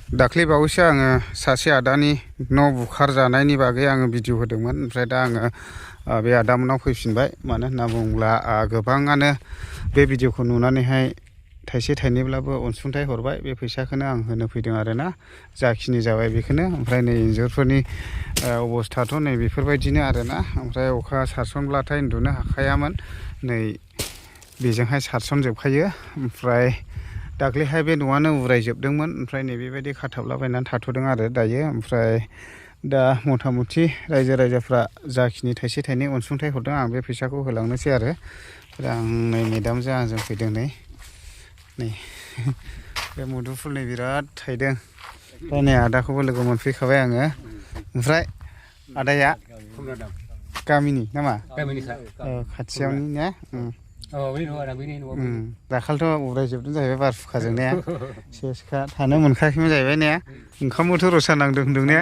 दाख्लै बावैसो आङो सासे आदानि न' बुखारजानायनि बागै आङो भिडिअ होदोंमोन। ओमफ्राय दा आङो बे आदामोननाव फैफिनबाय। मानो होनना बुङोब्ला गोबाङानो बे भिडिअखौ नुनानैहाय थाइसे थाइनैब्लाबो अनसुंथाइ हरबाय। बे फैसाखौनो आं होनो फैदों आरोना, जाखिनि जाबाय बेखौनो। ओमफ्राय नै इन्जुरफोरनि अबस्थाथ' नै बेफोरबायदिनो आरोना। ओमफ्राय अखा सारसनब्लाथाय उन्दुनो हाखायामोन, नै बेजोंहाय सारसनजोबखायो। ओमफ्राय दाख्लैहाय बे न'आनो उरायजोबदोंमोन। ओमफ्राय नैबेबायदि खाथाबलाबायनानै थाथ'दों आरो दायो। ओमफ्राय दा मथा मथि रायजो राजाफ्रा जाखिनि थाइसे थाइनै अनसुंथाइ हरदों, आं बे फैसाखौ होलांनोसै आरो। आं नै मेदामजों आंजों फैदों। नै बे मुदुफुल नै बिराद थाइदों। ओमफ्राय नै आदाखौबो लोगो मोनफैखाबाय आङो। ओमफ्राय आदाया गामिनि नामा? खाथियावनि ने? दाखालिथ' उरायजोबदों जाहैबाय बारहुंखाजों ने? सेसखा थानो मोनखायाखैमोन जाहैबाय ने? ओंखामबोथ' रसा नांदों होनदों ने?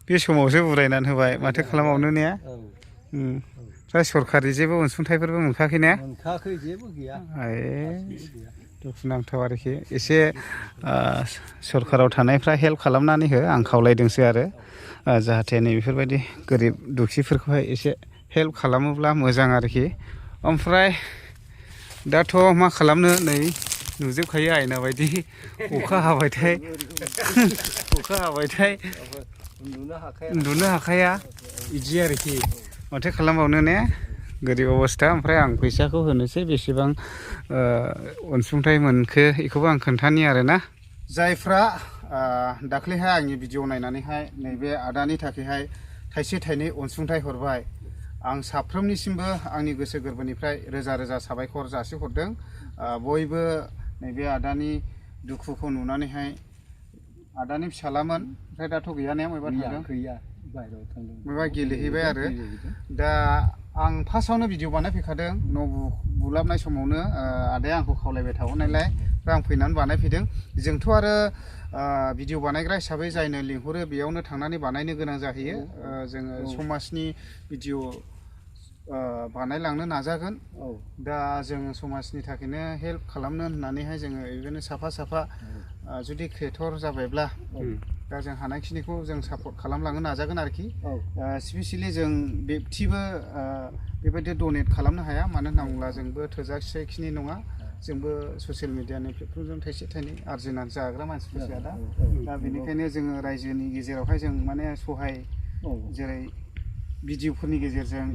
बे समावसो उरायनानै होबाय, माथो खालामबावनो ने? ओमफ्राय सरखारि जेबो अनसुंथाइफोरबो मोनखायाखै ने? मोनखायाखै, जेबो गैया। दुखुनांथाव आरोखि। एसे सरखाराव थानायफ्रा हेल्प खालामनानै हो, आं खावलायदोंसो आरो। जाहाथे नै बेफोरबायदि गोरिब दुखिफोरखौहाय एसे हेल्प खालामोब्ला मोजां आरोखि। ओमफ्राय दाथ' मा खालामनो, नै नुजोबखायो आयना बायदि। अखा हाबायथाय उन्दुनो हाखाया बिदि आरोखि। माथो खालामबावनो ने? गोरिब अबस्था। ओमफ्राय आं फैसाखौ होनोसै, बेसेबां अनसुंथाइ मोनखो बेखौबो आं खोन्थानि आरोना। जायफ्रा दाख्लैहाय आंनि भिडिअ नायनानैहाय नैबे आदानि थाखायहाय थाइसे थाइनै अनसुंथाइ हरबाय, आं साफ्रोमनिसिमबो आंनि गोसो गोरबोनिफ्राय रोजा रोजा साबायखर जासिहरदों। बयबो नैबे आदानि दुखुखौ नुनानैहाय, आदानि फिसालामोन, ओमफ्राय दाथ' गैया ने? बबेबा थांदों? गैया, बाहेरायाव थांदों। बबेबा गेलेहैबाय आरो। दा आं फार्स्टआवनो भिडिअ बानायफैखादों। न' बुलाबनाय समावनो आदाया आंखौ खावलायबाय थाहरनायलाय आं फैनानै बानायफैदों। जोंथ' आरो भिडिअ बानायग्रा हिसाबै जायनो लिंहरो बेयावनो थांनानै बानायनो गोनां जाहैयो। जोङो समाजनि भिडिअ बानायलांनो नाजागोन। दा जों समाजनि थाखायनो हेल्प खालामनो होननानैहाय जोङो बिदिनो साफा साफा जुदि क्रिएटर जाबायब्ला, दा जों हानायखिनिखौ जों सापर्ट खालामलांनो नाजागोन आरोखि। स्पेसियेलि जों बेक्तिबो बेबायदि डनेट खालामनो हाया। मानो होनना बुङोब्ला जोंबो थोजासेखिनि नङा। जोंबो ससियेल मिडियानि प्लेटफर्मजों थाइसे थाइनै आरजिनानै जाग्रा मानसिफोरसो दा। दा बेनिखायनो जोङो रायजोनि गेजेरावहाय जों माने सहाय, जेरै भिडिअफोरनि गेजेरजों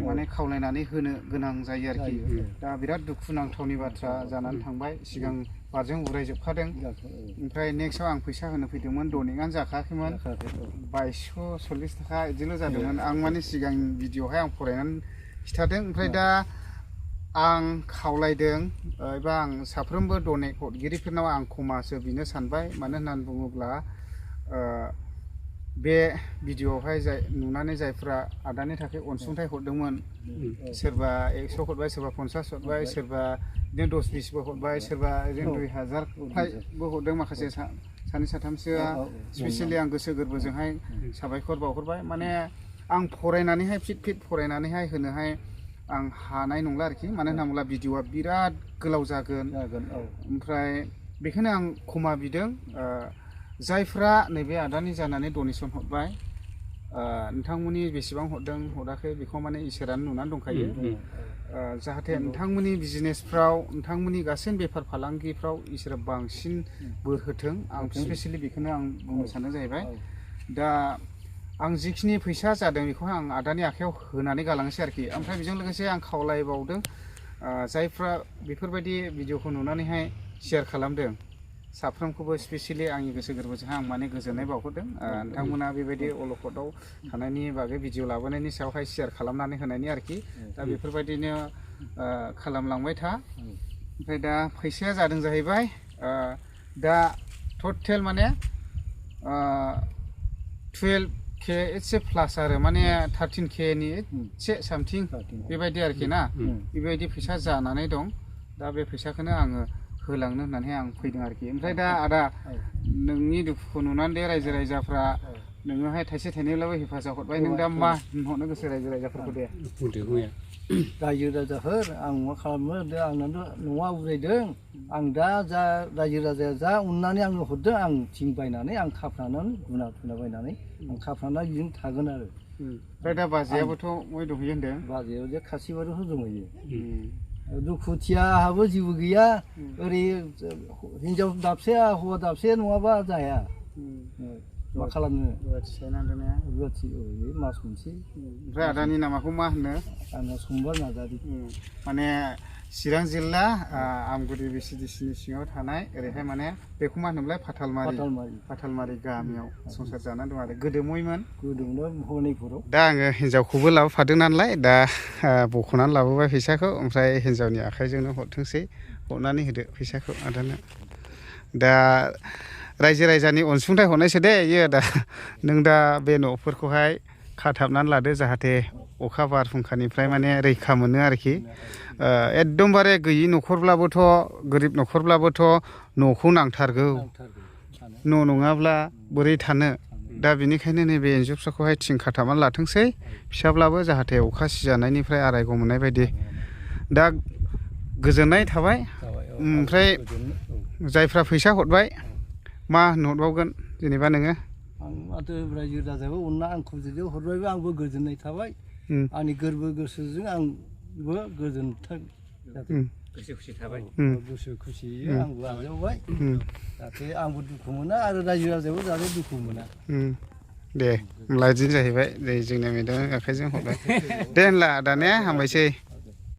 माने खावलायनानै होनो गोनां जायो आरोखि। दा बिराद दुखुनांथावनि बाथ्रा जानानै थांबाय। सिगां बारजों उरायजोबखादों। ओमफ्राय नेक्स्टआव आं फैसा होनो फैदोंमोन, डनेटआनो जाखायाखैमोन। 2240 थाखा बिदिल' जादोंमोन। आं माने सिगां भिडिअआवहाय आं फरायनानै खिथादों। ओमफ्राय दा आं खावलायदों, एबा आं साफ्रोमबो डनेट हरगिरिफोरनाव आं खमासो बिनो सानबाय। मानो होननानै बुङोब्ला बे भिडिअआवहाय नुनानै जायफ्रा आदानि थाखाय अनसुंथाइ हरदोंमोन, सोरबा 100 हरबाय, सोरबा 50 हरबाय, सोरबा बिदिनो 10-20बो हरबाय, सोरबा ओरैनो 2000 हरदों। माखासे सानै साथामसोआ स्पेसियेलि आं गोसो गोरबोजोंहाय साबायखर बावहरबाय। माने आं फरायनानैहाय फिट होनोहाय आं हानाय नंला आरोखि। मानो होनना बुङोब्ला भिडिअआ बिराद गोलाव जागोन। ओमफ्राय बेखौनो आं खमा बिदों। जायफ्रा नैबे आदानि जानानै डनेसन हरबाय, नोंथांमोननि बेसेबां हरदों हराखै बेखौ माने इसोरानो नुनानै दंखायो। जाहाथे नोंथांमोननि बिजनेसफ्राव, नोंथांमोननि गासै बेफार फालांगिफ्राव इसोरा बांसिन बोर होथों। आं स्पेसियेलि बेखौनो आं बुंनो सानदों जाहैबाय। दा आं जिखिनि फैसा जादों बेखौहाय आं आदानि आखायाव होनानै गालांनोसै आरोखि। ओमफ्राय बेजों लोगोसे आं खावलायबावदों, जायफ्रा बेफोरबायदि भिडिअखौ नुनानैहाय शेयार खालामदों, साफ्रोमखौबो स्पेसियेलि आंनि गोसो गोरबोजोंहाय आं माने गोजोननाय बावहरदों। नोंथांमोना बेबायदि अलखदाव थानायनि बागै भिडिअ लाबोनायनि सायावहाय शेयार खालामनानै होनायनि आरोखि। दा बेफोरबायदिनो खालामलांबाय था। ओमफ्राय दा फैसाया जादों जाहैबाय, दा टटेल माने 12K एसे प्लास आरो, माने 13K नि एसे सामथिं बेबायदि आरोखि ना। बेबायदि फैसा जानानै दं। दा बे फैसाखौनो आङो होलांनो होननानै आं फैदों आरोखि। ओमफ्राय दा आदा, नोंनि दुखुखौ नुनानै दे रायजो राजाफ्रा नोङोहाय थाइसे थाइनैब्लाबो हेफाजाब हरबाय। नों दा मा होनहरनो गोसो रायजो राजाफोरखौ दे? रायजो राजाफोर आं मा खालामो आंनाथ' न'आ उरायदों आं दा जा रायजो राजाया जा अननानै आंनो हरदों आं थिं बायनानै आं खाफ्रानानै गुना थुना बायनानै आं खाफ्रानानै बिजों थागोन आरो ओमफ्राय दा बाजैयाबोथ' मय दंहैयो होनदों बाजैयाव जे खासिबारियावसो दंहैयो दुखुथिया आहाबो जेबो गैया ओरै हिनजाव दाबसे हौवा दाबसे नङाबा जाया मा खालामनो रुवाथि नांदोंना रुवाथि मास मोनसे ओमफ्राय आदानि नामाखौ मा होनो आंना समबार नार्जारि माने चिरां जिल्ला आमगुरि बिसिडिसिनि सिङाव थानाय ओरैहाय माने बेखौ मा होनोमोनलाय फाथालमारि गामियाव संसार जानानै दं आरो गोदो मयमोन गोदोमोन हनैपुराव दा आङो हिनजावखौबो लाबोफादों नालाय दा बख'नानै लाबोबाय फैसाखौ ओमफ्राय हिनजावनि आखाइजोंनो हरथोंसै हरनानै होदो फैसाखौ आदानो दा रायजो राजानि अनसुंथाइ हरनायसो दे इयो दा नों दा बे न'फोरखौहाय खाथाबनानै लादो जाहाथे अखा बारहुंखानिफ्राय माने रैखा मोनो आरोखि एकदमबारे गैयि न'खरब्लाबोथ' गोरिब न'खरब्लाबोथ' न'खौ नांथारगौ न' नङाब्ला बोरै थानो दा बेनिखायनो नैबे इन्जुरफोरखौहाय थिं खाथाबनानै लाथोंसै फिसाब्लाबो जाहाथे अखा सिजानायनिफ्राय आरायग' मोननाय बायदि दा गोजोननाय थाबाय ओमफ्राय जायफ्रा फैसा हरबाय मा होनहरबावगोन जेनेबा नोङो आं माथो रायजो राजाखौ अनना आंखौ जुदि हरबायबा आंबो गोजोननाय थाबाय आंनि गोरबो गोसोजों आंबो गोजोनथों गोसो खुसि थाबाय गोसो खुसियै आंबो आजावबाय जाहाथे आंबो दुखु मोना आरो रायजो राजायाबो जाहाथे दुखु मोना दे होमब्ला बिदिनो जाहैबाय जोंना मेदाम आखाइजों हरबाय दे होनब्ला दानिया हामबायसै